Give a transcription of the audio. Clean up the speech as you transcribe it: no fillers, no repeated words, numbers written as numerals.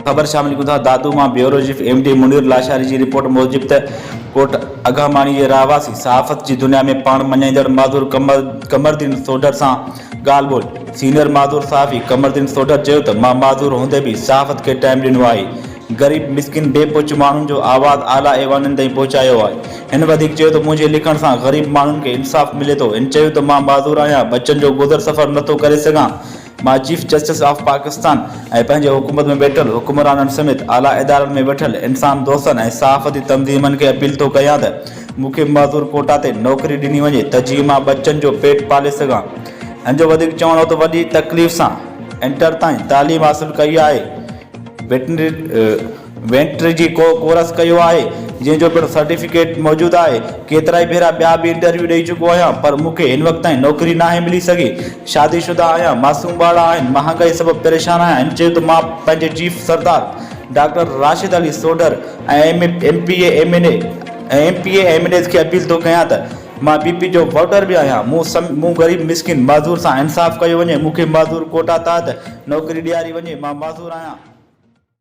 خبر شامل ڪيون ٿا دادو مان bureau chief M D Munir Lashari جي رپورٽ موجب ته ڪوٽ اگهاماڻي جي رهواسي صحافت جي دنيا ۾ پاڻ مڃائيندڙ معذور قمردين سوڍر سان ڳالهه ٻولهه سينيئر معذور صحافي قمردين سوڍر چيو ته مان معذور هوندي به صحافت کي ٽائيم ڏنو آهي غريب مسڪين بي پهچ ماڻهن جو آواز اعليٰ ايوانن تائين پهچايو آهي هن وڌيڪ چيو ته منهنجي لکڻ سان غريب ماڻهن کي انصاف ملي ٿو هن چيو ته مان معذور آهيان ٻچن جو گذر سفر نٿو ڪري سگهان مان چيف جسٽس آف پاڪستان ۽ پنهنجي حڪومت ۾ ويٺل حڪمرانن سميت اعليٰ ادارن ۾ ويٺل انسان دوستن ۽ صحافتي تنظيمن کي اپيل ٿو ڪيان ته مون کي معذور ڪوٽا تي نوڪري ڏني وڃي ته جيئن مان ٻچن جو پيٽ پالي سگهان. هن جو وڌيڪ چوڻ هو ته وڏي تڪليف سان انٽر تائين تعليم حاصل ڪئي آهي. ويٽنري وينٽري جي ڪو ڪورس ڪيو آهي جنهن جو پڻ سرٽيفڪيٽ موجود آهي ڪيترائي ڀيرا ٻيا به انٽرويو ڏئي چڪو آهيان پر مون کي هن وقت تائين نوڪري ناهي ملي سگهي شادي شده آهيان معصوم ٻارڙا آهن مهانگائي سبب پريشان آهيان هن چيو ته مان پنهنجي chief Sardar doctor Rashid Ali Sodhar ۽ M P A M N A ۽ M P A M N As کي اپيل ٿو ڪيان ته مان پي پي جو ووٽر به آهيان مون مون غريب مسڪين معذور سان انصاف ڪيو وڃي مون کي معذور ڪوٽا تحت نوڪري ڏياري وڃي مان معذور آهيان.